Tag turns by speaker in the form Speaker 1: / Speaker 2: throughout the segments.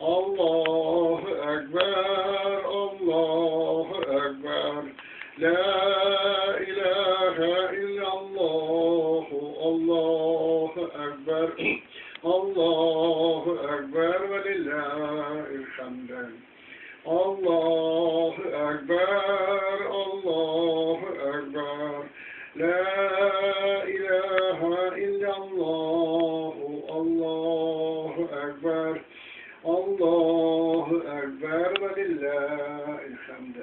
Speaker 1: Allahu Ekber, Allahu Ekber. La ilahe illallah, Allahu Ekber, Allahu Ekber ve lillahil hamd. Allahu Ekber, Allahu Ekber. La ilahe illallah, Allahu Ekber, Allahu Ekber ve lillahil hamd.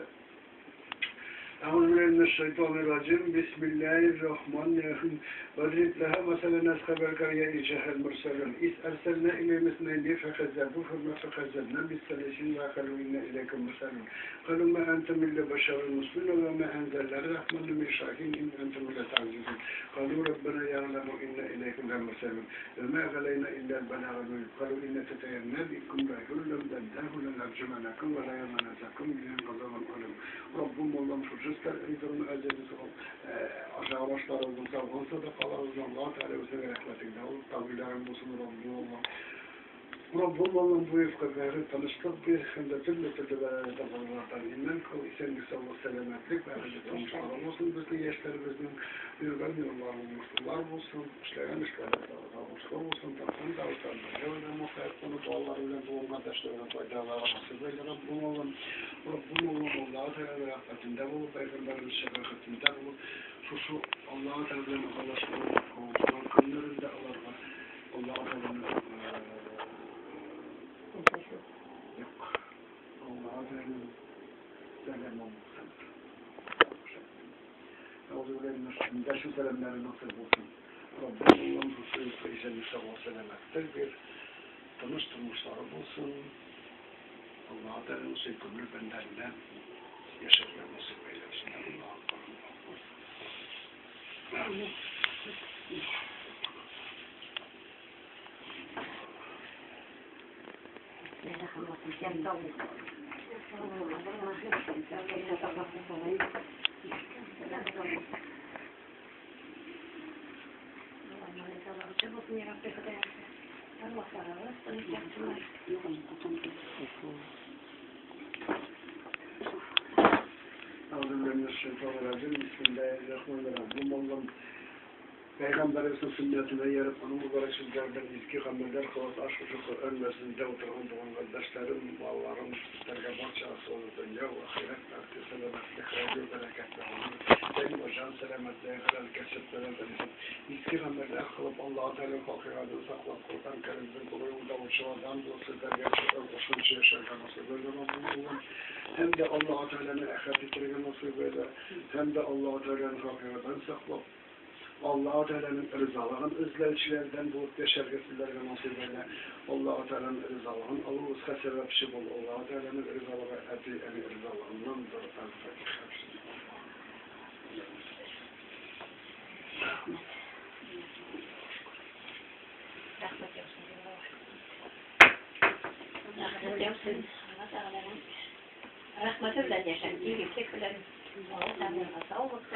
Speaker 1: Euzubillahimineşşeytanirracim. Bismillahirrahmanirrahim. واضرب لها مثلا أصحاب القرية إذ جاء المرسلون إذ أرسلنا إليهم اثنين فكذبوهما فكذبنا بالثالث وقالوا إنا إليكم مرسلون قالوا ما أنتم إلا بشر مثلنا وما أنزل الرحمن من شيء إن أنتم إلا تعجبون قالوا ربنا يعلم إنا إليكم لمرسلون وما علينا إلا البلاغ المبين قالوا إن تتيمنا بكم لم تنتهوا لنرجمنكم ولا يمنعكم من عذاب أليم. Rabbim Allah'ım şu rızklar eydırın aziz ol. Aşağı başlarımızın savğan sadakalarımızın Allah Teala bize rahmetinde ol. Kabullerin olsun Rabbim Allah. Rabbim Allah'ım bu yufkaları tanıştık bir hem de türlü türlü belalardan imen kıl. İsenlik sağlık selametlik ve acı tanışmalar olsun. Bizim yaşlarımızın yürgen yollarının mutlular olsun. İşleyen işlerde sağlıklı olsun. Tapkan davutlarına evine muhayet konu duaları ile doğum kardeşlerine faydalar nasip eyle Rabbim Allah'ım. Rabbim Allah'ım Allah-u Teala rahmetinde bulup, Peygamberimiz şefkatinde bulup, şu Allah-u Teala'nın kavuşturan günlerinde Allah'a Allah-u Teala'nın yok. Allah-u Teala'nın selam olsun. Şu selamları nasip olsun. Rabbim Allah'ım şu işe selamettir bir tanış durmuşları olsun. Allah-u Teala'nın sevgili benlerinden yaşatmaya nasip eylesin. Allah'a Bismillahirrahmanirrahim. Allah'ım Peygamberimizin sünnetine yerip onun mübarek sözlerinden izgi ameller kılıp aşk ucu Kur'an meclisinde oturan doğan kardeşlerim, ballarım, sizlerge barçası olur dünya ve ahiret bahtı, selametlik, hayır, bereketli olur. Benim hocam selametliğe helal kesiplerden izgi ameller kılıp Allah-u Teala hakikatini saklap Kur'an-ı Kerim'in doğru davulçulardan bu sizlerge qoşuncu yaşarken nasip eyle Rabbim. Hem de Allah-u Teala'nın ahiret ettirgen nasip eyle, hem de Allah-u Teala'nın hakikaten saklap Allah-u Teala'nın rızalığını izleyicilerden bulup yaşargesilerine nasip eyle. Allah-u Teala'nın rızalığını alırızka sebepçi bul. Allah-u Teala'nın rızalığı eti eni rızalığındandır. El-Fatiha.
Speaker 2: Rahmet olsun. Rahmet olsun. Allah Teala'nın rahmeti bilen yaşar. İyilik bilen. Allah Teala'ya sağlık.